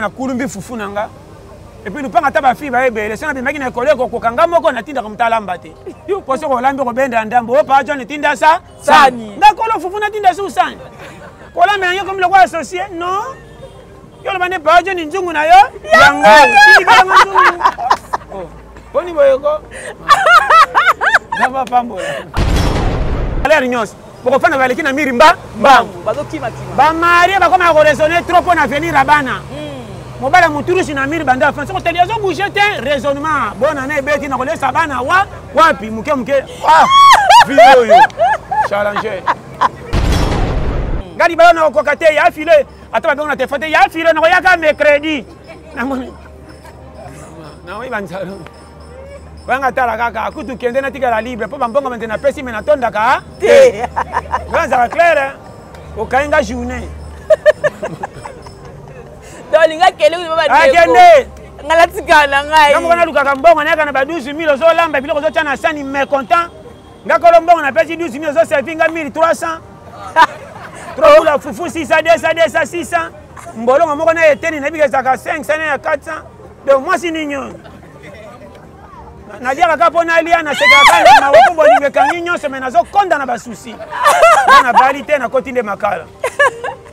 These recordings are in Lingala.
Nakulumbi fufu na nga. Et puis lupanga ata bafille baebele so nabimaki na ekolo ekokoka nga moko natindaka moto alamba te po soki olambi okobenda ndambo opa John tinda sa sani nga kolo fufu natinda su sani kolamba yango ekomi lokola associe non yo oloba nde pa John nzungu na yo yango tindikanga nzungu oh, boni boyeko nzambe apambola valeur nyonso bokofanda baleki na miri mba mbangu bamarie bakomaka koraisonne trop mpo na avenir ya bana hmm. mobala moturusi na miri banda afan soki otali azobouge te raisonnement bona na ebeti na kolesa bana wa wapi moke moke ah, vie oyo challenge nga libala nakokoka te ya file ata babengo na telefone te ya file nakoyaka mercredi namoni naoyi banzalo Banga tala kaka kutu kende natikala libre mpo bambongo mante napesi me natondaka te. Nga nzala claire okangi nga journée. Donc linga kende kutu ba Akende. Nga natikala na ngai. Nga moko nalukaka mbongo nayaka na ba 12 000 ozolamba biloko ozotya na sani mécontent. Nga kolo mbongo napesi 12 000 ozoservi nga 1300. Trois kula fufu 600 200 200 600. Mbolongo moko na eteni nayebi ezalaka 500 na ya 400. Donc mwasi nini oyo? Naliaka kaka mpo nalia, nasekaka kaka na mawa mpo bolingo ekangi nyonso, me nazokonda na basusi. Nga nabali te, nakoti nde makala.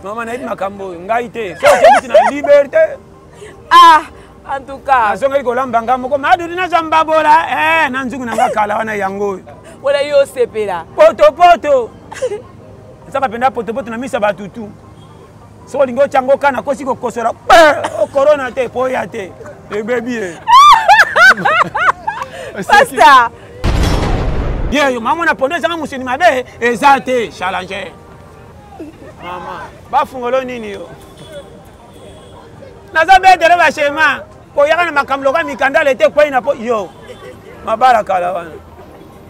Mama nayebi makambo oyo ngai te, soki ozokuti na liberté. Ah, en tout cas. Nazongeli kolamba nga moko, madudi nazwa mbabola, eh, na nzungu na nga kala wana yango oyo. Wala yo osepela. Poto poto. Ezaka mpenza poto poto na misa batutu. Soki olingi otya ngo kana kosi kokosola okorona te po oya te ebebi ye. Pasta. Ye yo mama na pondo ezanga mosuni mabe eza te challenger. Mama bafungolo nini yo? Naza betele ba schéma koyaka na makambo lokola mikanda lete ekwei na po yo mabala kala wana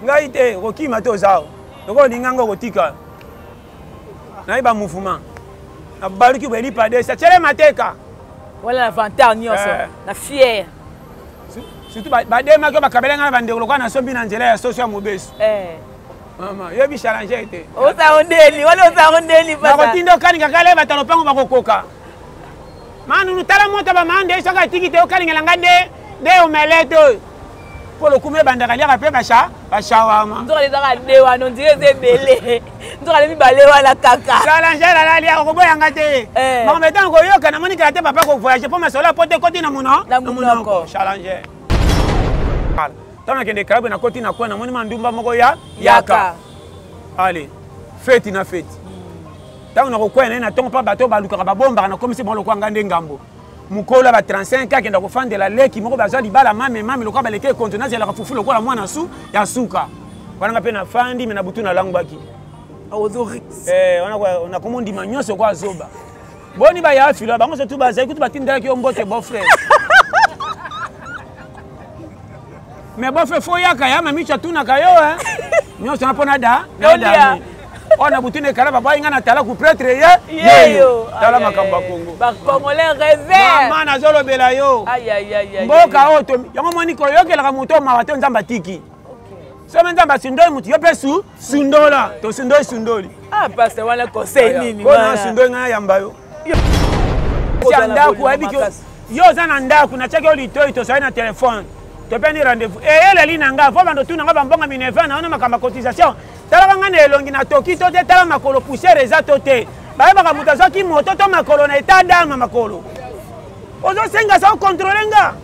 ngai te okokima te oza lokola olinga ngo okotika nayeba mouvement nabaluki boye lipadesa tiele mateka wala na vantard nyonso eh. Na fier surtout bademaki oyo bakabela ngai na bandeko lokola nasombi na nzela ya soso ya mobesu eh. Mama yoyebi challenger te ozango ndeni wana ozango ndeni nakotinda okalinga kala ye bato ya lopango bakokoka manunu tala moto bamande soki atiki te okalingela nga nde nde omelete oyo mpo lokumu ebandaka liaka mpe bashawama nzoka ezaka de wana ondire eza ebele nzoka le mibale wana kaka challenger alali okoboyanga te Eh. Makambo etango koyoka namoni kala te papa kovoyage mpo masolo ya poto ekoti na mono Na monoko. Challenger ntango nakende kalabe nakoti na coin namoni mandumba moko ya yaka ale feti na feti ntango nakokwea na ye na ntongo mpa bato oyo balukaka babombaka nakomisi bango lokola ngai nde ngambo mokolo ya ba 35 akenda kofandela leki moko bazwa libala mame mame lokola baleki ekonzo nazelaka fufu lokola mwana su ya suka wana nga mpe nafandi me na butu nalangwaki eh, wana nakomondima nyonso kwa zoba boni baya filo bango surtout bazali kutu batindelaki yo mbote beau frère mais beau frère fo yaka ya mamicho atunaka yo nyonso na mpo na da na dami oyo na butu na ekala babai ngai na tala ku pretre ye yeyo tala makambo ya Kongo bacongolais rêveur mama nazolobela yo mboka oyo yango moni koyokelaka moto oyo mawa te nzambe atiki soki nzambe asundoli motu yo mpe su sundola tosundoli sundoli ah pasteur wana conseil nini wana sundoli ngai nayamba yo ya ndako oyebi yo oza na ndako natiaki yo litoi tozali na telefone topeni rendez-vous eyeleli na ngai fo bando tuna ngai bambonga minerva na wana makambo ya cotisation talaka ngai na elongi na toki to te tala makolo poussière eza to te bayebaka moto azwaki moto to makolo na etat dama makolo ozosenga sa okontrole nga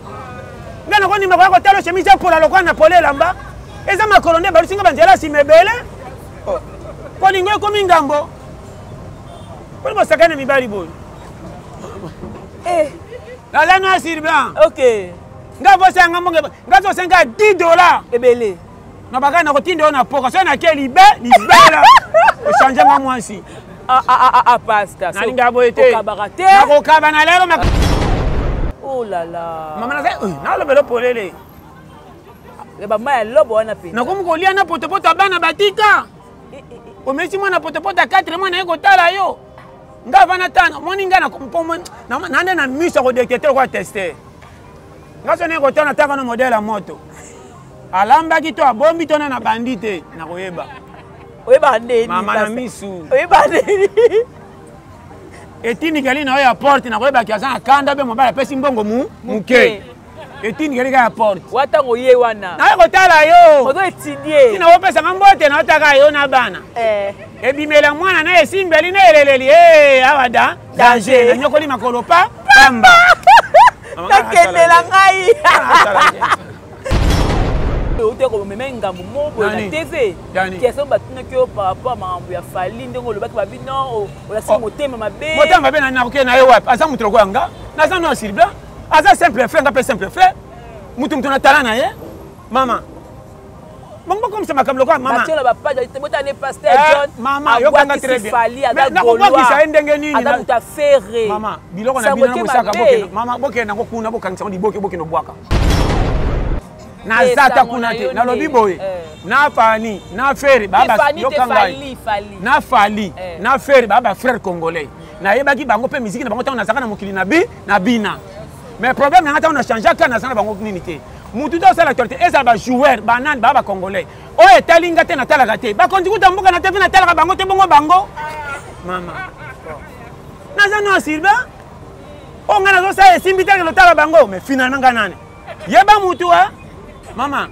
nga nakondima koya kotala chemise epola lokola na pole elamba eza makolo nde balusi nga banzela nsima ebele oh. kolingo ekomi ngambo mponi bosakani na mibali boye eh. naza noir sur blanc ok nga vosenga mbongo nga zosenga 10 dollar ebele na bakali nakotinda yo na poka soki nake libe libela ochange nga mwasi ah, ah, ah, ah, pasta nalinga boye te okabaka te nakokaba na lelo oh là là mama naza eh, nalobela polele bama ya lobo wana mpe nakomi kolia na potopoto ya bana batika eh, eh, omesi mwana potopoto ya 4 mois naye kotala yo nga avanda tana omoni nga nande na miso ya kodetecte lokola teste nga so naye kotala nataka na modele ya moto alambaki to abombi to na na bandi te nakoyeba oyeba ndeni mama na misu oyeba ndeni. Etindikeli na yo ya porte, nakoyebaki aza na kanda be mobali apesi mbongo mu moke. Etindikeli kaka ya porte. Wa ntango ye wana. Naye kotala yo. Ozo étudier. Tina opesanga mbote na otaka yo na bana. Eh. Ebimela mwana na esimbeli na eleleli. Eh, awa da danger. Nanyokoli makolo pa pamba. Nakendela ngai. Outi komema ngambo moko boye na TV. Question batunaki yo par rapport makambo ya Fally, ndenge olobaki babi non, olakisi oh. motema mabe. Motema mabe na nakoke na ye wapi? Aza moto lokola nga. Naza noir sur blanc. Aza simple frère, nga mpe simple frère. Mutu mutu na tala na ye. Mama. Bongo bokomisa makambo lokola mama. Batiola ba page, bota ne pasteur eh, John. Mama, yokanga très bien. Fally aza Nakobwakisa ye ndenge nini? Aza moto afere. Mama, biloko na bino bosaka bokende. Mama, bokende nango kuna bokangisa ngo liboke bokende obwaka. Naza ata kuna te. Nalobi boye. Eh. Na Fani, na Ferre, ba ba yoka ngai. Na Fally, eh. na Ferre ba ba frère congolais. Nayebaki bango pe musique na bango tango nazaka na mokili na bi na bina. Mais problème na nga tango na changeaka naza na bango nini te. Mutu to osala actualité ezala ba joueur ba nani ba ba congolais. Oyo etali nga te natalaka te. Bakonzi kuta mboka na TV natalaka bango te bongo bango. Mama. Naza no Sylvain. Oyo nga nazosala esimbi te lotala bango mais finalement nga nani? Yeba mutu hein. Mama.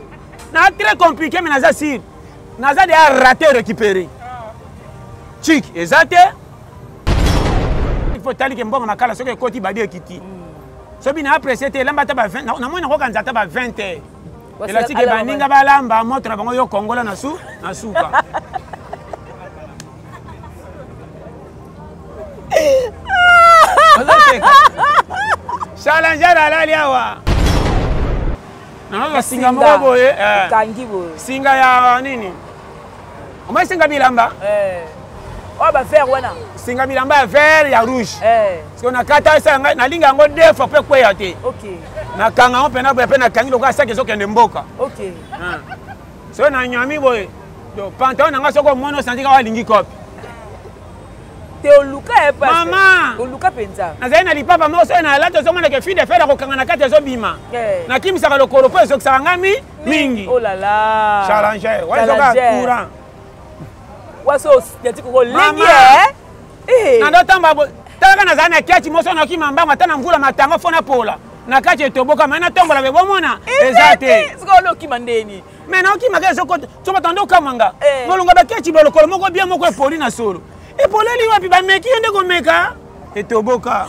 Na très compliqué mais naza sûr. Naza déjà raté récupéré. Chic eza te. Il faut talike mbongo makala soki ekoti badi ekiti. Soki na apprécier te elamba ata ba 20 na moni nakokanisa ata ba 20 heures. Elati ke baninga balamba moto na bango yo kongola na su na suka. Ozoseka. Challenger alali awa. Nazoza singa moko boye. Eh. Okangi boye. Singa ya nini? Omoni singa bilamba? Eh. Oyo ba vert wana. Singa bilamba ya vert ya rouge. Eh. Parce que nakata esala ngai nalinga yango deux fois mpe kweya te. Okay. Nakanga yango mpena boye mpe nakangi lokola saki ezokende mboka. Okay. Ah. Soki nanyami boye donc pantalon na ngai soki omoni osanti kaka alingi kope. Te oluka ye pasi. Mama. Oluka mpenza. Nazali na lipapa moko soki nalati ozomona ke fille de fer akokanga na kati ezobima. Eh. Nakimisaka lokolo mpo ezokisaka ngai mi mingi. Oh là là. Challenger. Wana ezoka courant. Waso nati koko lengi eh. Eh. Na ndotamba bo talaka nazali na kati moso nakima mbango ata na mvula matango fo napola na kati etoboka mai natombola be bomona eza te. Sikoyo olokima ndeni. Mais naokimaka ezokota so bato ando okamwa nga. Eh. Molongo baketi ba lokolo moko bien moko epoli na solo. Epoleli wapi bameki yo nde komeka etoboka.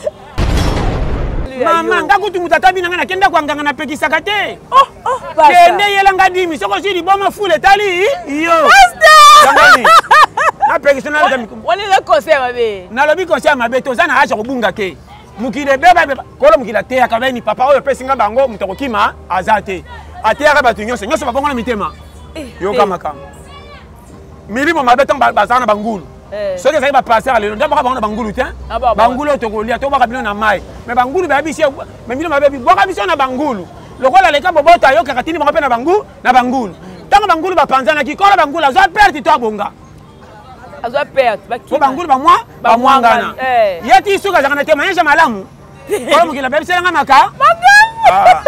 Mama nga kutu moto ata bina nga nakenda kwa nganga napekisaka te. Oh, oh, kende yela nga dimi soki ozwi liboma fule etali yo. Napekisa naleka wana eza conseil mabe. Nalobi conseil mabe te, oza na age ya kobunga te. Mokili ebeba beba kolo mokili ateyaka beni papa oyo opesi nga bango moto akokima aza te. Ateyaka bato nyonso nyonso babongo na mitema. Eh, Yoka eh. makambo. Milimo mabe ntango bazala na bangulu. Eh. Soki ezalaki bapaster lelo nde baka bango na bangulu te. Ah, ba, ba. Bangulu oyo tokolia tobwaka bino na mai. Mais bangulu bayebisi ye, mais milimo mabe bwaka biso na bangulu. Lokola leka boboto ayokaka tindi bango mpe na bangu na bangulu. Ntango bangulu bapanzanaki kolo bangulu azwa perte to abonga. Azwa perte, bakima. Po bangulu bamwa bamwangana. Eh. Ye ti suka azalaka na témoignage ya malamu. Kolo mokili abebisela nga maka. Makambo. Ah.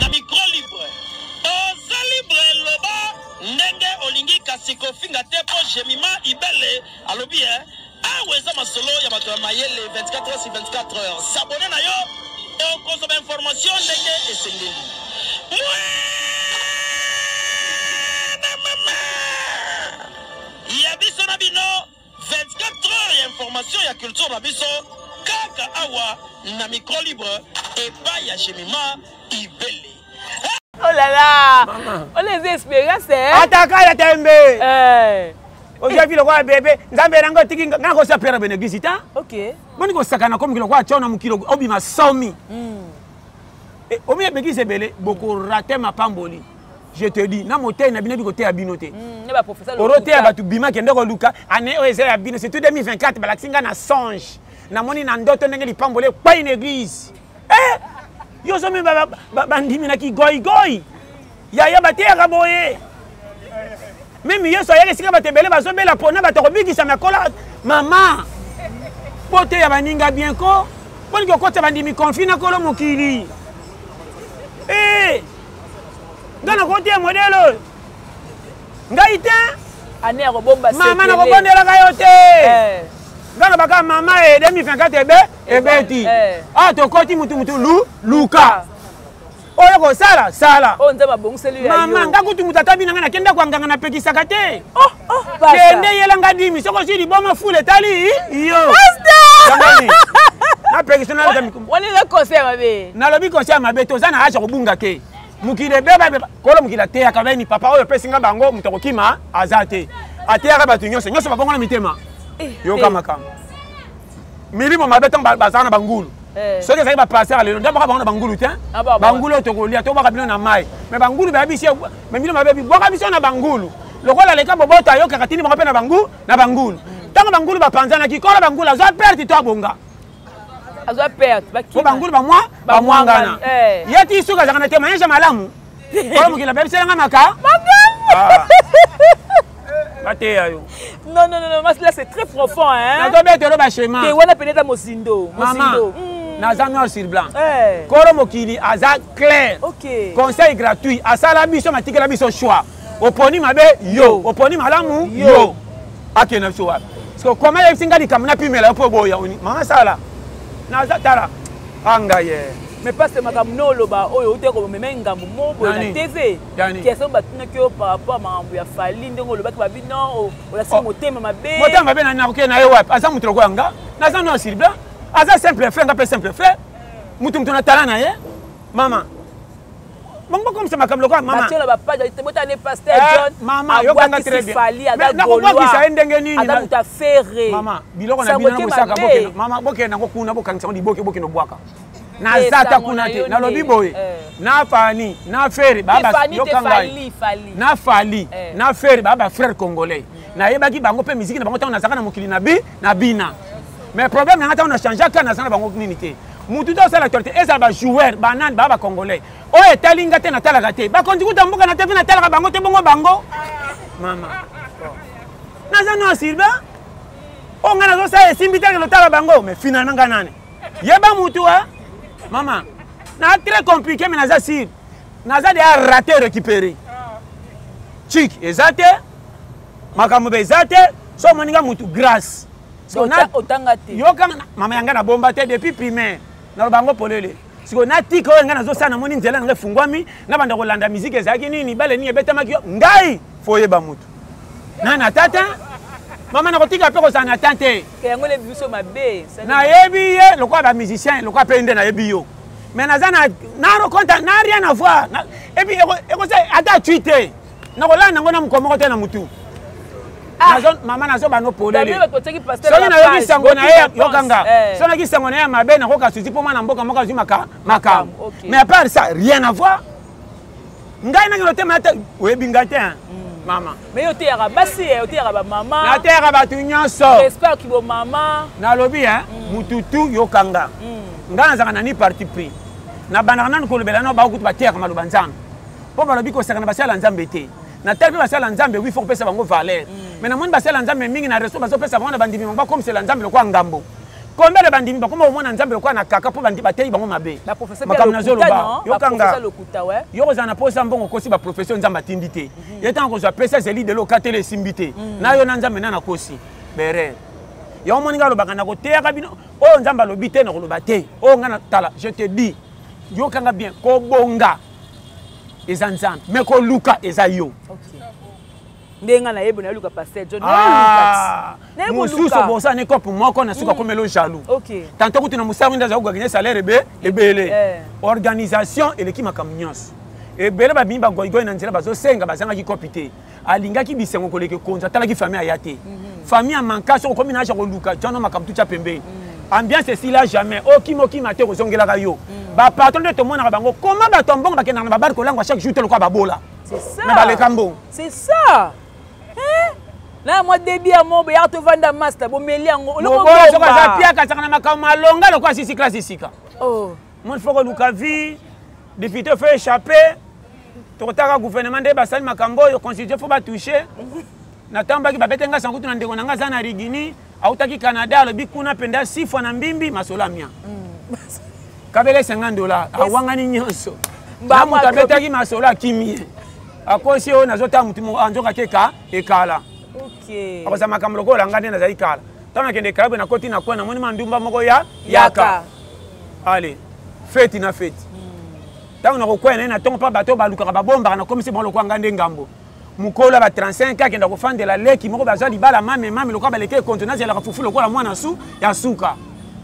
Na micro libre. Oza libre loba ndenge olingi kasi kofinga te po Jemima Ibele alobi hein awa eza masolo ya bato ya mayele 24 heures sur 24 heures. S'abonner na yo okozwa ba information ndenge esengeli. Mwana mama ya biso na bino 24 heures ya information ya culture na biso kaka awa na micro libre epai ya Jemima Ibele. Oh là là. Maman. On les expériences hein. Ataka ya tembe. Eh. Ozwa vi lokola bebe, Nzambe nango atiki nga nga kosa pere bene église ta. OK. Boni kosakana komi lokola tshona mokilo obima somi. Eh, omi ebekisi ebele bokorate mapamboli. Je te dis, na motei na bino bikoteya bino te. Oroteya bato bima kende koluka année oyo eza ya bino surtout 2024 balakisi nga na songe. Namoni na ndoto ndenge lipamboli ekwei na église. Eh! Yo ozomi bandimi na kigoigoi. Yaya bateyaka boye. Meme Yesu ayaki esika bato ebele bazobela pona bato akobikisa makola mama. Boteya baninga bien ko. Boni kokota bandimi conflit na kolo mokili. Eh! Nga nakoteya modèle oyo. Ngai te. Année ya kobomba Mama nakobondelaka yo te. Eh. Nga nalobaka mama e 2024 ebe ebeti. Eh. Ah tokoti mutu mutu lu luka. Oyo kosala sala. Oyo Nzambe abongiseli yo. Mama nga kutu mutu ata bina nga nakenda kwa nganga napekisaka te. Oh oh pastor. Kende yela nga dimi soki ozwi liboma fule etali yo. Pastor. Napekisa naleka mikumba. Wana eza conseil mabe. Nalobi conseil mabe toza na age ya kobunga te. Mokili ebeba ebeba kolo mokili ateyaka beni papa oyo opesi nga bango moto akokima aza te. Ateyaka bato nyonso nyonso babongo na mitema. Eh, Yoka eh. makambo. Milimo mabe ntango bazala na bangulu. Eh. Soki ezalaki bapaster lelo nde bwaka bango na bangulu te. Ah, ba, ba. Bangulu oyo tokolia tobwaka bino na mai. Mais bangulu bayebisi ye, mais bino mabe bwaka biso na bangulu. Lokola leka boboto ayokaka tindi bango mpe na bangu na bangulu. Ntango bangulu bapanzanaki kolo bangulu azwa perte to abonga. Azwa perte, bakima. Po bangulu bamwa bamwangana. Eh. Ye ti suka azalaka na témoignage ya malamu. Kolo mokili abebisela nga maka. Makambo. Ah. Bateya yo. Non, non, non, non, là c'est très profond, hein. Nazobetelo ba schéma. Te wana pene eza mozindo, Mama, mozindo. naza noir sur blanc. Eh. Kolo mokili aza clair. OK. Conseil gratuit, asala biso matikela biso choix. Oponi mabe yo, oponi malamu Yo. yo. Akende na biso wapi? Parce que comment yebisi nga likambo napimela yo mpo boya oni. Mama sala. Naza tala. Anga ye. Mais parce que makambo no oloba oyo outi komema ngambo mo boye na Nani? TV. Yani. Question batunaki yo par rapport à makambo ya Fally ndenge olobaki babi non olakisi Oh. motema mabe. Motema mabe nani nakokende na ye wapi? Aza moto lokola nga. Naza noir sur blanc. Aza simple frère, nga mpe simple frère. Mutu mutu na tala na ye. Mama. Bongo bokomisa makambo lokola mama. Batiola ba page, bota ne pasteur Eh, John. mama, yokanga très bien. Fally aza Mais nakobwakisa ye ndenge nini? Aza moto afere. Mama, biloko na Sango bino te bosaka mabe. bokende. Mama, bokende nango kuna bokangisa ngo liboke bokende obwaka. Naza Eh, ata sango kuna na te. yo Nalobi nde. boye. Eh. Na Fani, na Ferre, Te baba Fani te yoka ngai. Fally, Fally. Na Fally, Eh. na Ferre, baba frère congolais. Nayebaki bango pe musique na bango ntango nazalaka na mokili na bi na bina. Mais problème na nga ntango na changeaka naza na bango nini te. Mutu to osala actualité ezala ba joueur, banani, baba congolais. Oyo etali nga te natalaka te. Bakonzi kuta mboka na TV natalaka bango te bongo bango. Mama. Naza noir sur blanc. Oyo nga nazosala esimbi te lotala bango, mais finalement nga nani? Yeba mutu hein? Mama, na très compliqué mais naza sûr. Naza déjà raté récupéré. Chic, eza te. Makambo be eza te. So omoni nga mutu grâce. So na otanga te. Yoka mama yanga na bomba te depuis primaire. Naloba yango polele. Sikoyo natika oyo ngai nazosala namoni nzela na ngai efungwami, nabanda kolanda musique ezalaki nini, bale nini ebetamaki yo. Ngai fo oyeba mutu. Na na tata mama nakotika mpe kozala na tan te. Ke yango nde biso mabe. Nayebi ye lokola ba musicien, lokola mpe nde nayebi yo. Mais naza na na rencontre na rien à voir. Na, et puis eko eko ata tui te. Nakolanda yango na mokolo moko te na mutu. Ah. Nazo mama nazo bano polele. David bato batiaki pasteur Soki na nayoki page, sango na ye, boki réponse. yokanga. Eh. Soki nayoki sango na ye ya mabe, nakoka susi mpo mwana mboka moko azwi makambo. Ok. Mais à part ça, rien à voir. Ngai nangi lotema ata oyebi ngai te, hein? Mama. Mais yo oteyaka basi, eh, oteyaka ba mama. Nateyaka bato nyonso. Respect ki bo mama. Nalobi, hein? Mutu tu yokanga. Ngai nazalaka na ni parti pris. Nabandaka nanu kolobela nao bakutu bateyaka maloba Nzambe. Mpo balobi kosaka na basala Nzambe te. Natali mpe basala Nzambe, oui, faut kopesa bango valeur. Mais namoni basala Nzambe mingi na resto bazopesa bango na bandimi bango bakomisela Nzambe lokola ngambo. Combien de bandimi bakoma komona Nzambe lokola na kaka mpo bateyi bango mabe. Ba professeur Makambo mpe ya nazoloba, lokuta, non? Ba yokanga. professeur lokuta, ouais. Yo kozala na posa mbongo okosi ba professeur Nzambe atindi te. Ye ntango kozwa pesa ezali lelo okateli esimbi te. Na yo na Nzambe na nakosi. Berere. Yango omoni nga alobaka na koteyaka bino oyo Nzambe alobi te na koloba te. Oyo nga na tala, je te dis, yokanga bien, kobonga eza Nzambe, mais koluka eza yo. Ok. Ndenge nga nayebi nayeluka pasteur John. Ah, Nayebi mosusu koluka. obosana ne kope moko na suka akomela jaloux. Ok. Tantôt kutu na mosala nde azalaki kogagner salaire ebele. Eh. Organisation eleki makambo nyonso. Ebele babimi bagoigoi na nzela bazosenga bazangaki kopi te. Alingaki bisengo koleka ekonzi, atalaki famille aya te. Famille amanka soki okomi na age ya koluka jano makambo tutya pembeni. Ambiance esila jamais, okima okima te kozongelaka yo. Bapatron nde tomonaka bango koma bato ya mbongo bakendaka na babari kolangwa chaque jour te lokola babola. C'est ça. Na baleka mbongo. C'est ça. Hein? Na mwa débit ya mobo ya tovanda master bomeli yango. Mobola soki aza piaka azalaka na makambo malonga lokola sisi classe esika. Oh. Moi, il faut koluka vie, député faut échapper. Tokotaka gouvernement nde basali makambo oyo constitution faut batouche. Natambaki babete nga sankutu na ndeko na nga aza na Rigini, autaki Canada alobi kuna mpenza sifwa na mbimbi masolo ya mia. Kabele $50 awangani nyonso. Na moto abetaki masolo akimi ye. Akosi oyo nazotala motu moko anzoka ke ka ekala. Okay. Akozala makambo lokola nga nde nazali kala. Ntango nakende ekala boye nakoti na coin namoni mandumba moko ya yaka. Allez, feti na feti. Ntango nakokwea na ye na ntongo mpa bato oyo balukaka babombaka nakomisi bango lokola nga nde ngambo. Mokolo ya ba 35 akenda kofandela leki moko bazwa libala mame mame lokola baleki ekonto nazelaka fufu lokola mwana su ya suka.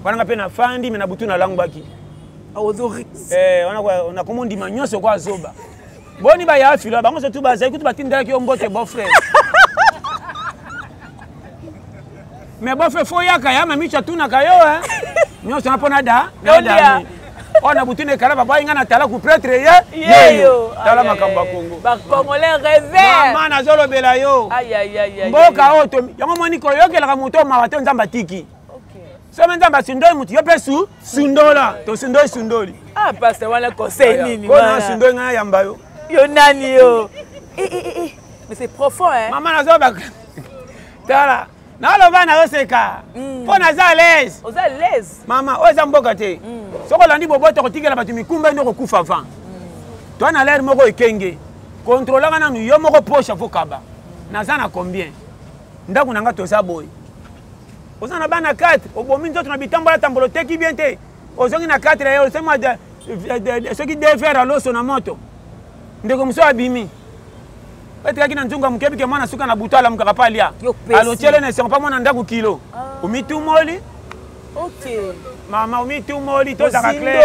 Wana nga mpe nafandi me na butu nalangwaki. Eh, wana nakomondima nyonso kwa zoba. Boni ba ya filo bango surtout bazali kutu batindelaki yo mbote beau frère. Mais beau frère faut yaka ya mami atunaka yo hein. Nyonso na pona da na da. Oyo na butu na ekala babayi nga na tala ku prêtre ye yeyo. Tala makambo ya Congo. Ba Congolais rêveur. Mama nazolobela yo. Aïe aïe aïe. Mboka oyo to yango moni koyokelaka moto mawa te Nzambe atiki. Soki Nzambe asundoli moto yo mpe su sundola tosundoli sundoli. Ah pasteur wana conseil nini wana? Kona sundoli ngai yamba yo. Yo nani yo? Eh eh eh. Mais c'est profond hein. Mama nazoba tala naloba nazoseka mpo naza à l'aise. Oza à l'aise. Mama oyo eza mboka te. Soki olandi boboto kotikela bato mikumba nde okokufa avant. Toi na l'air moko ekenge. Contrôlaka nanu yo moko poche afokaba. Naza na combien? Ndako na nga toza boye. Oza na bana 4, obomi nzoto na bitambola tambola oteki bien te. Ozongi na 4 ya osema soki 2 verres ya loso na moto. Ndeko mosusu abimi. Etikaki na nzungu ya moke bike mwana suka na butu alamukaka pa alia. Alotiele na esengo pa mwana ndako kilo. Omitumoli. Okay. Mama omitumoli tozaka clair.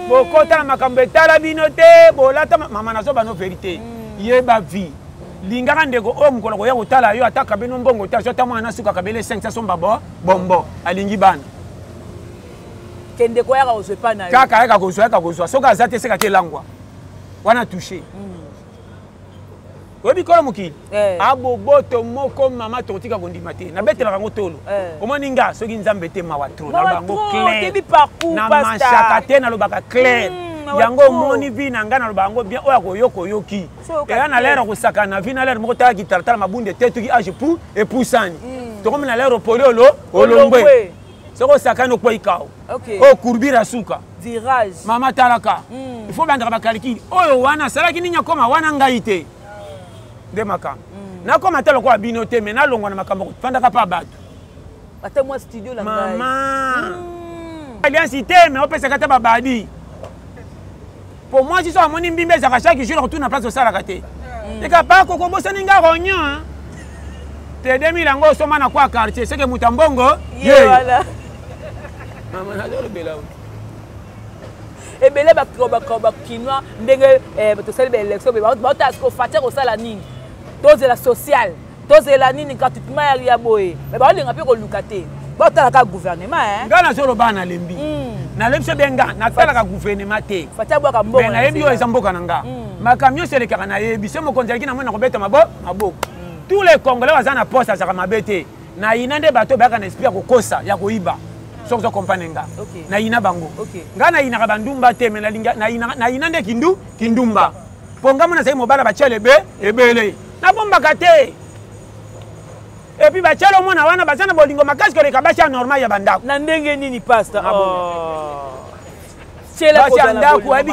Bokota na makambo etala bino te, bolata mama nazoba no vérité. Yeba vie. Lingaka ndeko oyo mokolo koya kotala yo ata kabeno mbongo te, azwa ata mwana suka kabele 500 somba bo bombo alingi bana. Kende koyaka kozwa epai na yo. Kaka ayaka kozwa ayaka kozwa soki aza te seka te langwa. Wana touché. Oyebi kolo mokili aboboto moko mama tokotika kondima te nabetelaka yango tolo. Omoni nga soki nzambe te mawa trop naloba yango clair na mashaka te nalobaka clair yango omoni vi na ngai naloba yango bien oyo akoyoka oyoki eya na lere kosakana vi na lere moko talaki talatala mabunde te tuki age pu epusani tokomi na lere opoli olo olongwe soki osakani okwei kao oyo courbure ya suka virage mama talaka il faut bandaka bakalikili oyo wana asalaki nini akoma wana ngai te nde makambo nakoma te lokola bino te me nalongwa na makambo kofandaka mpa bato ata mwa studio na ngai mama alliance te me opesaka ata babadi po mwasi so amoni mbimbi ezalaka chaque jour akotuna place osalaka te eka pako kobosani nga rognon te 2000 yango osomba na kwa quartier seke moto ya mbongo ye mama nazolobela ebele bakinois ndenge tosali baélection baotala siko fatia kosala nini tozela social tozela nini gratuitement ya boye mais baolinga mpe koluka te baotalaka gouvernement ngai nazoloba nalembi nalembi so be nga natalaka gouvernement te fatia abwaka mbongo nayebi oyo eza mboka na nga makambo nyonso elekaka nayebi so mokonzi aleki na moi na kobeta maboko tous les congolais baza na poste azalaka mabe te nayina nde bato bayaka na esprit ya kokosa ya koyiba soki ozo comprendre nga nayina bango nga nayinaka bandumba te me nayina nde kindu kindumba mpo nga mona azali mobala batiala ebe ebele nabombaka te epuis batiala omona wana baza na bolingo makasi koleka basi ya normal ya bandako na ndenge nini pasta basi ya ndako oyebi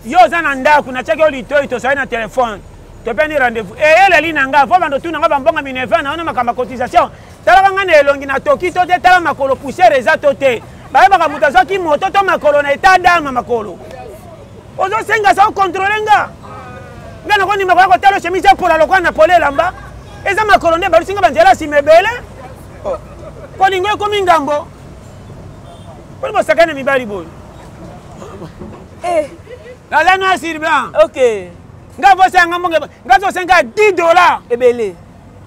yo oza na ndako natiaki yo litoi tosali na telefone topeni rendez-vous eyeleli na nga fo bando tuna nga bambonga minerva na wana makambo ya cotisation talaka nga na elongi na toki to te tala makolo poussière eza to te bayebaka moto azwaki moto to makolo na etat dama makolo ozosenga sa okontrole nga nga nakondima koya kotala chemise epola lokola na pole elamba eza makolo nde balusi nga banzela nsima ebele kolingo ekomi ngambo mponi bosakani na mibali boye naza noir sur blanc okay. Nga vosa nga mbongo nga zo senga 10 dollars. Ebele.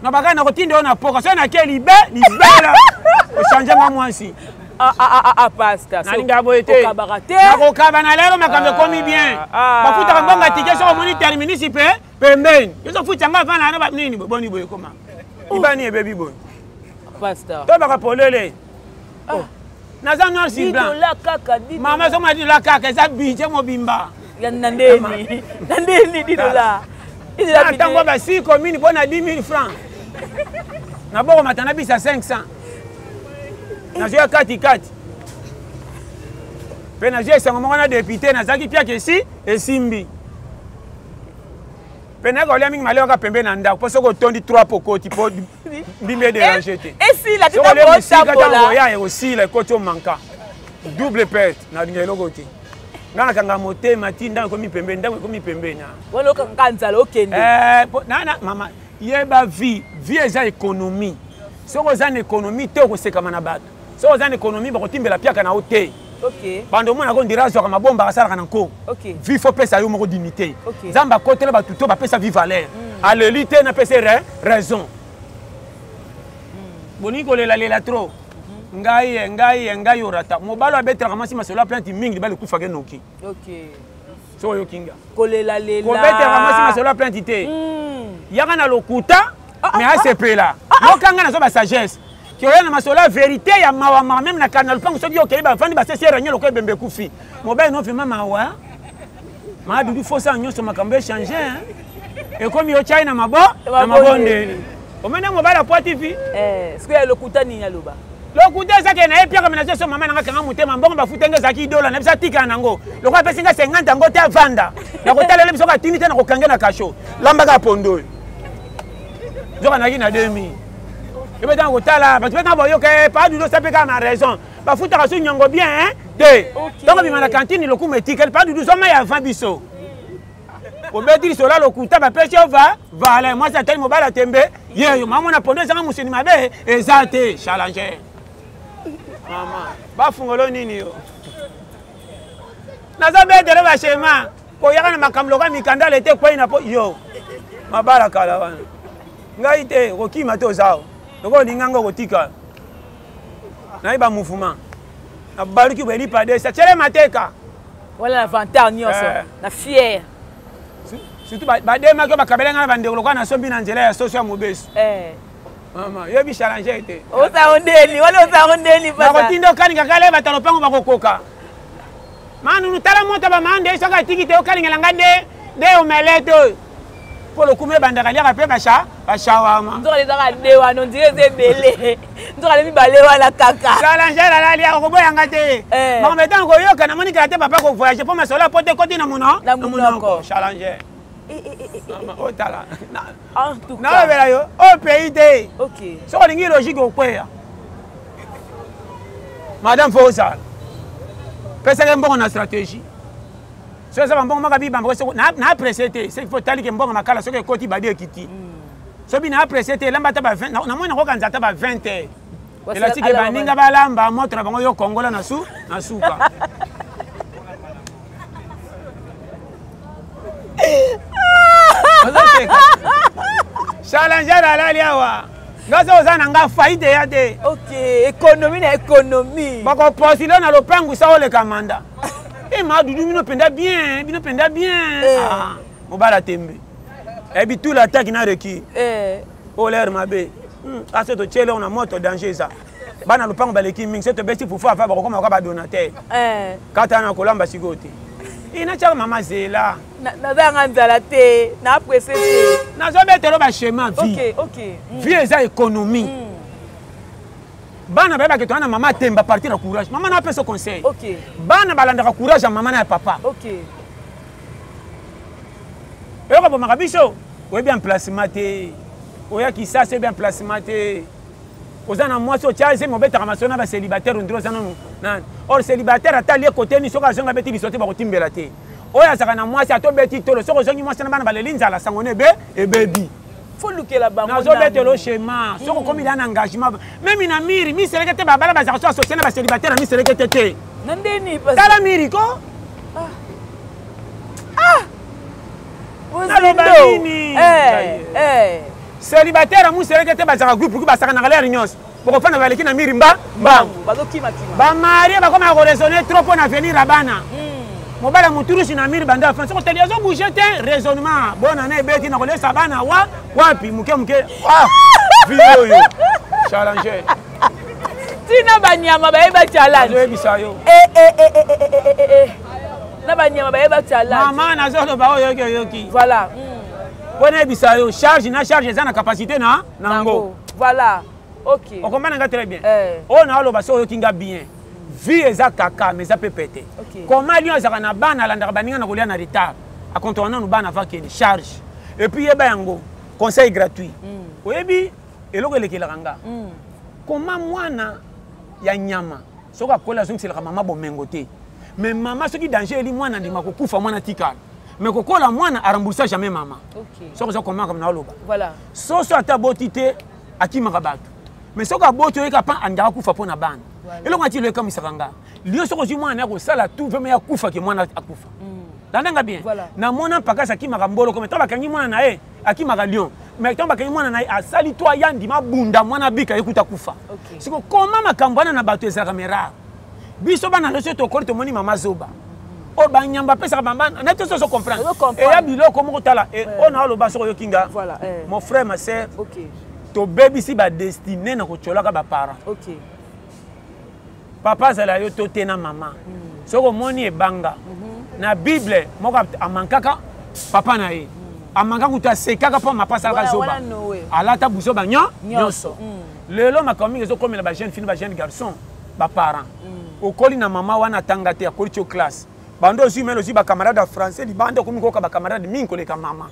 Na bakana na kotinda yo na poka so na ke libe libela. Ochange nga mwasi. Ah, ah, ah, ah, ah pasteur. Nalinga boye te. Okabaka te. Nakokaba na lelo makambo ekomi bien. Bafutaka mbongo ya ticket soki omoni terminus pe pembeni. Yo ozofuta yango avant na ba nini boni boye ekoma. Ibani ebebi boye. Pasteur. Tobaka polele. Oh. Naza noir sur blanc. Mama ezomona didola kaka eza budget mobimba. Na ndeni. Na ndeni didola. Ntango ba 6 commune mpo na 10 000 francs. Nabokomata na bisa 500. Nazwi ya kati kati. Mpe nazwi esengo moko na depute nazalaki piaka esi esimbi. Mpe nayaka kolia mingi malewaka pembe na ndako mpo soki otondi 3 po okoti mpo mbimbi ederange te. Esila titakotambola. Ntango oya ekosila ekoti omanka. Double perte nalinga eloko te. Nga nakanga motema ti ndako ekomi pembeni, ndako ekomi pembeni. Wana okanga nzala okende. Eh, na mama yeba vie, vie eza économie. Soki oza na économie te okosekama na bato. Soki oza na économie bakotimbela piaka na yo te. Okay. Bando omona ko ndira azwaka mabomba asalaka na nko. Okay. Vie faut pesa yo moko dignité. Okay. Nzambe akotela bato to bapesa vie valeur. Aleli te na pesa raison. Boningi kolela lela trop. Ngai ye, ngai ye, ngai orata. Mobali abetelaka mwasi masolo ya plainte mingi libala ekufaka enoki. Okay. Soki oyoki nga. Kolela lela. Kobetelaka mwasi masolo ya plainte te. Yaka na lokuta mais asepela. Yoka nga nazo ba sagesse. Kioya na masolo ya vérité ya mawa mawa même na kana lupango soki okei bavandi basesi réunion lokola ebembe ekufi. Mobali no vraiment mawa. Ma Dudu fosa nyonso makambo echange hein. Ekomi yo chai na mabo na mabondeli. Omene mobali apwati vi. Eh, sikoyo ya lokuta nini aloba? Lokuta eza ke na ye piaka mena so mama nanga kanga motema mbongo bafuta nga ezalaki dola na biso atikala nango. Lokola apesi nga 50 yango te avanda. Na kotalela biso katini te na kokange na kasho. Lambaka pondo oyo. Nzoka naki na 2000. Ebe ntango kotala bato mpe ntango bayoka ye pa dudu osa mpe kaka na raison. Bafutaka so nyongo bien hein? Te. Ntango bima na cantine lokumu etikali pa dudu zwa mai avant biso. Obeti lisolo ya lokuta bapesi yo va valeur mwasi atali mobali atembe yeyo mama na pondo ezanga mosuni mabe eza te challenger mama bafungolo nini yo nazobetele bashema koyaka na makambo lokola mikanda lete ekwei na po yo mabala kala wana ngai te okokima te ozao lokola olinga ngo okotika nayebi ba mouvement nabaluki boye lipadesa tiele mateka wana na vantard nyonso na fier surtout bademaki oyo bakabela ngai na bandeko lokola nasombi na nzela ya soso ya mobesu. Mama, yoyebi challenger te. Osango ndeni, wana osango ndeni papa. Nakotinda okalinga kala ye bato ya lopango bakokoka. Manunu tala moto ba mande soki atiki te okalingela nga de de omelette oyo. Mpo lokumu ebandaka liaka mpe basha bashawama. Nzoka ezaka de wana ondire eza ebele. Nzoka le mibale wana kaka. Challenger alali akoboya nga te. Makambo etango koyoka namoni kala te papa ko voyager mpo masolo ya poto ekoti na mono na monoko. Challenger. Otala. Nalobela yo oyo pays te. Soki olingi logique okweya. Madame fo ozala. Pesaka mbongo na stratégie. Soki eza bambongo maka bibamba na apprécier te. C'est qu'il faut tali ke mbongo makala soki ekoti badi ekiti. Soki na apprécier te elamba ata ba 20 na moni nakokanza ata ba 20 heures. Elati ke baninga balamba moto na bango yo kongola na su na suka. Challenger alali awa. Nga so oza na nga faillite ya te. Ok, économie na économie. Bakopostule na lopangu sa oleka manda. Eh ma Dudu bino penda bien, bino penda bien. Ah, mobala tembe. Ebi tout l'attaque na reki. Olaire mabe. Ase to tiele na moto danger eza. Bana lopango baleki mingi, so tobeti fufu afa bakokoma kwa ba donateur. Kata na kolamba sikoyo te. Ina tiaka mama zela. Nazanga nzala te, na pressé te. Nazobetelo ba schéma vie. Ok, ok. Vie eza économie. Bana bayebaka toza na mama temba partir na courage. Mama na apesa conseil. Ok. Bana balandaka courage ya mama na ya papa. Ok. Oyoka bomaka biso, oyebi emplacement te. Oya Kisasa oyebi emplacement te. Oza na mwasi otya zemi obetaka masolo na ba célibataire ondire oza nanu nani. Or célibataire ata alie kote nini soki azongi abeti liso te bakotimbela te. Oyo azalaka na mwasi ata obeti tolo soki ozongi mwasi na bana baleli nzala sango na ebe ebebi. Faut lukela bango nazobetela schéma soki okomi la na engagement meme na miri miseleke te babala bazalaka so associé na ba célibataire na miseleke te te. Na ndeni tala miri ko. Naloba nini? Eh, eh. Célibataire amuseleke te, bazalaka groupe groupe, basakanaka lere nyonso, bokofanda baleki na miri mba mbangu. Bazokimakima. Bamarie bakomaka koraisonne trop mpo na avenir ya bana. Mobali ya moturusi na miri banda afan, soki otali azobouge te, raisonnement bona na ebeti na kolesa bana wa wapi moke moke. Ah, vie oyo challenge. Ntina banyama bayeba challenge. Azoyebisa yo. Eh, eh, eh, eh, eh, eh, eh, eh. Na banyama bayeba challenge. Mama, nazoloba oyo oyoki, oyoki. Voilà. Mpo nayebisa yo, charge na charge eza na capacité na nango. Voilà, ok. Okomba na nga très bien. Eh. Oyo naoloba, so oyoki nga bien, vie eza kaka mais eza mpe pete. Koma lion azalaka na bana, alandaka baninga na kolia na retard, akontoka nanu bana avant kende charge. Et puis yeba yango, conseil gratuit. Oyebi eloko elekelaka nga, koma mwana ya nyama soki akoli azongiselaka mama bomengo te, mais mama soki danger eli mwana, andima kokufa mwana tikala, mais kokola mwana aremboursa jamais mama. Soki oza komaka na oloba. Soso ata aboti te, akimaka bato, mais soki aboti, oyeka pa andaka akufa mpo na bana. Eloko nati elo ekamisaka nga, lion soki ozwi mwana ya kosala tout vraiment ya kufa ke mwana akufa. Landanga bien. Namona mpakasi akimaka mboloko, mais ntango bakangi mwana na ye, akimaka lion, mais ntango bakangi mwana na ye, asali to aya ndima bunda mwana abika, ye kuta kufa. Siko koma makambo wana na bato ezalaka merare. Biso bana nyonso tokoli, tomoni mama zoba oyo banyamba apesaka bambana na te, soso comprendre. Eya biloko moko, tala oyo na oloba, soki oyoki nga, mon frère, ma sœur, tobebisi badestine na kotyolaka baparent. Papa azala yo to te na mama, soki omoni ebanga na Bible moko amankaka papa na ye, amanka kutu, asekaka mpo mapa asalaka zoba, alata buzoba nyonso. Lelo makambo mingi ezokomela bajeune fille, bajeune garçon, baparent. Okoli na mama wana atanga te, akoli tio classe, bando ozwi mele, ozwi bacamarade ya français libanda, okomi koyoka bacamarade mingi koleka mama.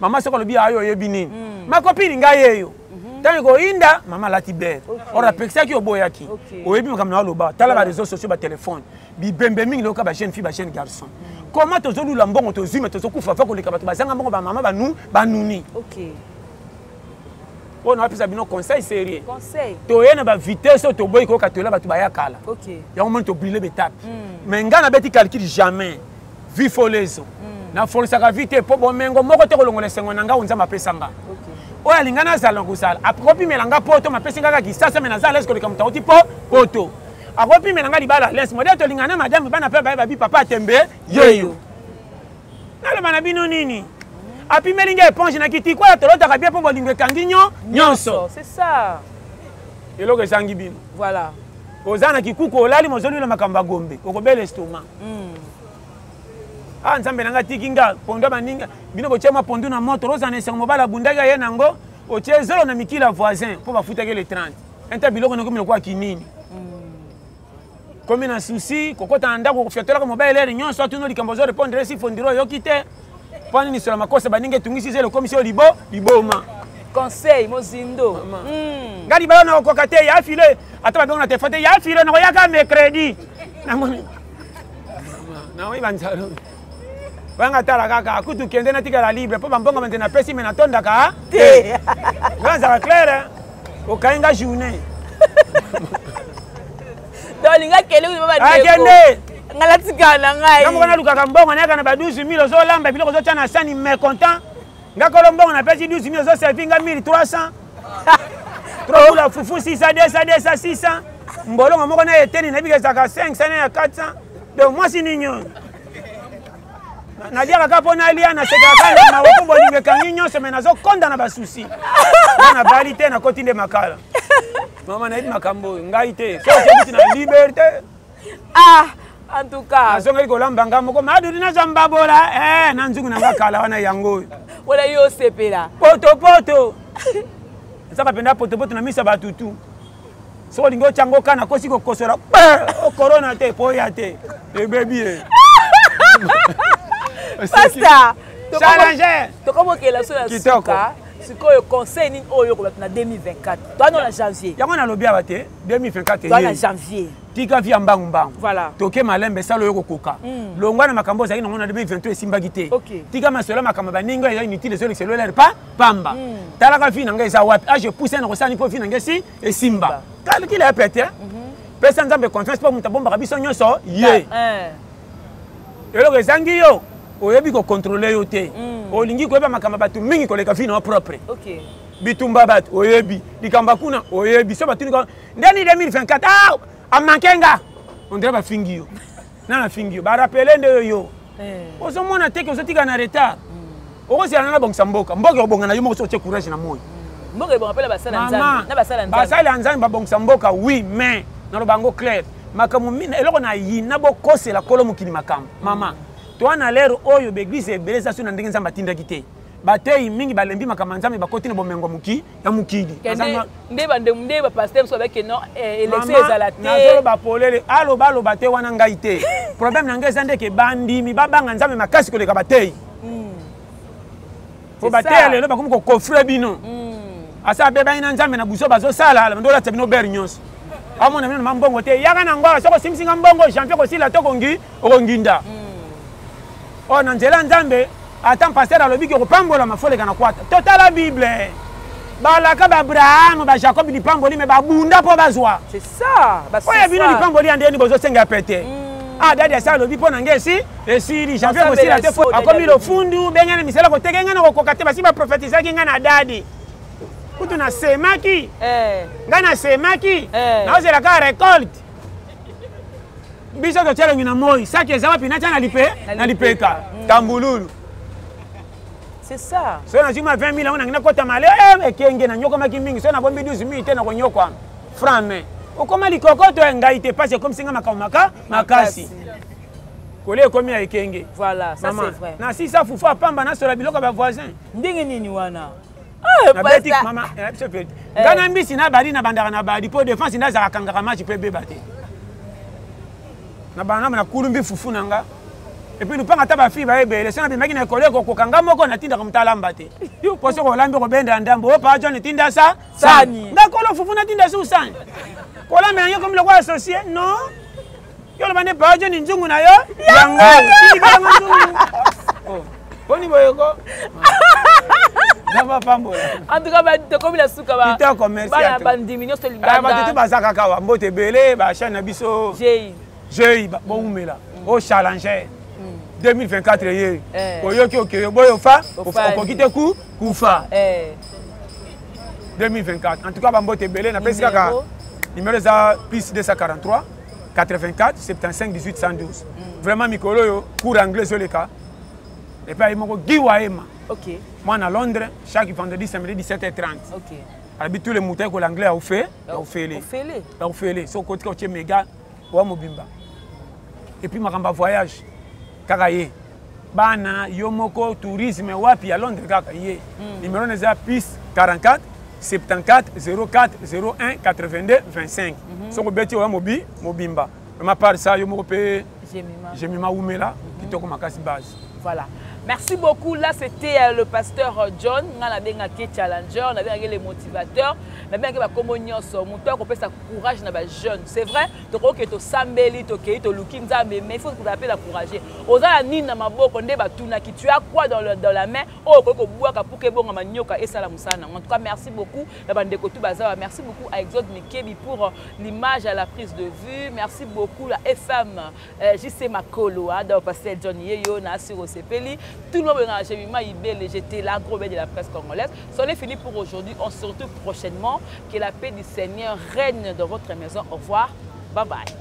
Mama soki alobi ayo, oyebi nini, makopini ngai yeyo, ntango ekoyinda mama alati bere or apekisaki, oboyaki. Oyebi makambo na aloba, tala bareseau sociaux, batelefone, bibembe mingi loyoka bajeune fille, bajeune garçon. Comment tozolula mbongo, tozwi, me tozokufa va koleka bato bazanga mbongo, bamama banu banuni. Oyo napesa bino conseil sérieux. Toye na bavitesse oyo, toboyi koyoka toyela bato baya kala. Yango moni tobrile betape, mais ngai nabeti calcul, jamais vie folezo. Nafolisaka vie te mpo bomengo moko te kolongola esengo na ngai oyo Nzambe apesa nga. Oyo alinga nazala kozala, akopimela nga poto, mapesi nga kaka kisasa, me naza alese koleka moto auti mpo poto. Akopimela nga libala lese modele tolinga na madame, bana mpe baye babi papa atembe yeyo. Naloba na bino nini? Apimeli nga éponge na kitiko ya tolotaka bien mpo bolingo ekangi nyo nyonso. C'est ça. Eloko ezangi bino. Voilà. Oza na kikuku, olali, mozolula makambo ya gombe, okobela estomac. Ah, Nzambe na nga atiki nga pondu ya baninga, bino botie mwa pondu na moto, ozala na esengo. Mobali abundaki, aye nango, otie zolo na mikili ya voisin mpo bafutaki le 30 enta biloko nakomi lokola kinini. Komi na susi kokota na ndako, kofiatolaka mobali lere nyonso, atuna likambo, ozo répondre esi fondiro, oyoki te mpo nini sola makosa baninga etungisi zelo, ekomisi yo libo liboma. Conseil mozindo. Nga libala nakokoka te, ya file ata babengo na telefone te, ya file nakoyaka mercredi, namoni naoyeba nzalo wanga, tala kaka kutu kende natikala libre mpo bambongo banze napesi, me natondaka te, nga nazala claire, okangi nga journée. Donc olinga kele kutu akende. Nga natikala na ngai. Nga moko nalukaka mbongo, nayaka na ba 12 000, ozolamba biloko, ozotya na sani, mécontent. Nga kolo mbongo napesi 12 000, ozoservi nga 1300, trokula fufu 600, 200, 200, 600, mbolongo moko na eteni nayebi ezalaka 500 na ya 400. Donc mwasi nini oyo naliaka kaka mpo nalia, nasekaka kaka na mawa mpo bolingo ekangi nyonso, me nazokonda na basusi nga nabali te, nakoti nde makala. Mama, nayebi makambo oyo ngai te, soki okebiti na liberté. Ah, en tout cas. Nazongeli kolamba nga moko, madudi nazwa mbabola eh, na nzungu na nga kala wana, yango oyo. Wana yo osepela. Potopoto ezaka mpenza potopoto na miso ya batutu. Soki olingi otyango kana kosi kokosola okorona te po oya te, ebebi ye. Pasta. Challenger. Tokomokela so na suka. Sikoyo conseil nini oyo oyokola na 2024? Toano na janvier. Yango nalobi awa te, 2024. Toa na janvier. Tika vi ya mbangu mbangu. Voilà. Toke malembe, esala oyo kokoka. Longwa na makambo ozalaki nango na 2023, esimbaki te. Tika masolo makambo baninga eza inutile, ezolekisa elolere pa pamba. Talaka vi na ngai eza wapi, age pousse na kosala mpo vi na ngai esi esimba. Calcul ya pete. Pesa Nzambe confiance mpo moto abombaka biso nyonso ye. Eloko ezangi yo, oyebi kocontrole yo te. Olingi koyeba makambo ya bato mingi koleka vie na yo propre. Bitumba bato oyebi, likambo ya kuna oyebi, so batuni ndeni 2024 ah amanke nga, on dirait bafingi yo. Na nafingi yo, barapele nde yo yo. Eh. Ozomona te ke ozotika na retard. Okozela na bongisa mboka, mboka ekobonga na yo moko soki otie courage na moi. Mboka ebonga mpe na basala Nzambe, na basala Nzambe. Basali ya Nzambe babongisa mboka oui, mais naloba yango clair. Makambo eloko na yina bokosela kolo mokili makambo. Mama, toa na lero oyo ba église ebele eza so na ndenge Nzambe atindaki te. Bateyi mingi balembi makambo ya Nzambe bakoti na bomengo moki ya mokili. Nde bande nde ba pasteur mosusu babaki non eh, élection ezala te. Nazoloba polele, aloba aloba te wana ngai te. Problème na ngai eza nde ke bandimi babanga Nzambe makasi koleka bateyi. Po bateya lelo bakomi kokofre bino. Asa abebani na Nzambe na buso bazosala, nde olatisa bino bere nyonso. Amona bino na mbongo te, yaka na ngwaka soki osimbisi nga mbongo janvier kosila to kongi okonginda. Oyo na nzela Nzambe ata pasteur alobi ke kopambola mafoleka na kwata. Totala Bible. Balaka ba Abraham, ba Jacob lipamboli mais babunda po bazwa. C'est ça. Oyo bino lipamboli ya ndeni bozosenga pete. Ah dadi asa alobi po na nge esi esili janvier kosila te akomi lofundu bengana misala koteke ngai na kokoka te basi baprofetizaki ngai na dadi kutu nasemaki eh. ngai nasemaki eh. naozela kaka récolte biso totya elongi na moi saki eza wapi natya na lipe na lipeka mm. tambululu C'est ça. Soki nazwi mwa 20 000 yango nangi nakota male eh, ekenge nanyokwamaki mingi soki nabombi 12 000 te nakonyokwama franc main okoma likokoto ya ngai te mpasi ekomisi ngai makambo maka makasi kolia ekomi ya ekenge voilà ça c'est vrai na sisa fufu apamba nasola biloko ya bavoisin ndenge nini wana ah, nabeti mama eh, biso pe eh. nga na mbisi na bali na bandaka na bali mpo defense nde azalaka kangaka match mpe ebeba te na banda na kulumbi fufu na nga epuis lupanga ata bafille bayebele so nabimaki na ekolo ekokoka nga moko natindaka moto alamba te mpo soki olambi okobenda ndambo opa john tinda sa sani nga kolo fufu natinda su sani kolamba yango ekomi lokola associe non yo oloba nde paa joni nzungu na yo yango tindikanga nzungu oh, boni boyeko nzambe apambola en tout cas tokomi na suka kitoko merci bana bandimi nyonso libanda ah, bato te baza kaka wa mbote ebele bachaine na biso jei jei bowumela o mm. challenger 2024 mm. ye eh. oyoki okeyo boyo fa okoki te ku kufa 2024 eh. en tout cas bambote ebele napesi kaka numéro eza plus 243 84 75 18 112 mm. vraiment mikolo oyo cours anglais ezoleka epai ye moko Guy Waema okay. mwana Londres chaque vendredi samedi 17h30 okay. alobi tous les moutons ekola anglais ya ofe ya ofele ya ofele soki okotika otie mega wa mobimba et puis makambo ya voyage kaka ye bana yo moko tourisme wapi ya Londres kaka ye mm. numéro na eza plus 44 74 04 01 82 25 mm -hmm. soki obeti oya mobi mobimba vraiment part ça yo moko mpe jemima wumela mm -hmm. kitoko makasi base voilà Merci beaucoup. Là, c'était euh, le pasteur euh, John. Nga nabengaki challenger, nabengaki les motivateurs, nabengaki ba kombo nyonso. Moto akopesa courage na ba jeunes. C'est vrai, tokoki tosambeli, tokei toluki Nzambe, mais il faut qu'on appelle encourager. Oza na nini na maboko nde batunaki, tu as quoi dans, le, dans la main? Oyo okoki kobwaka pour que ebongama nyoka esala mosala nango. En tout cas, merci beaucoup na bandeko tout bazawa. Merci beaucoup à Exode Mikebi pour euh, l'image à la prise de vue. Merci beaucoup à FM euh, JC Makolo, hein, donc pasteur John Yeyo, na Siro Sepeli. Tout le monde Jemima Ibele, j'étais la gros de la presse congolaise. C'en est fini pour aujourd'hui. On se retrouve prochainement. Que la paix du Seigneur règne dans votre maison. Au revoir. Bye bye.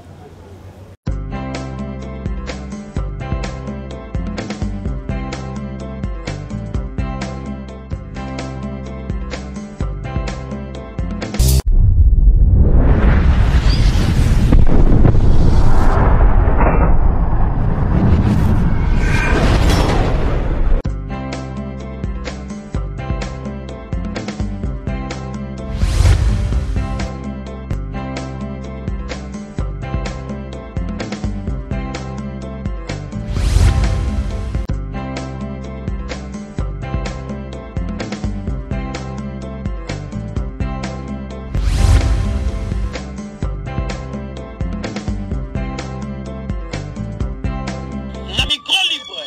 Na micro libre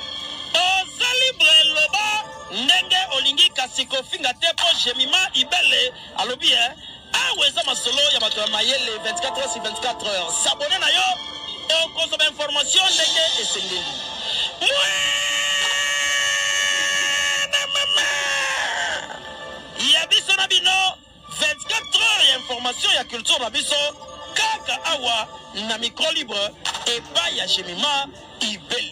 oza libre loba ndenge olingi kasi kofinga te mpo jemima ibele alobi e awa eza masolo ya bato ya mayele 24 heures sur 24 heures s'abonner na yo okozwa ba information ndenge esengeli. Information ya culture na biso kaka awa na micro libre epai ya Jemima Ibele.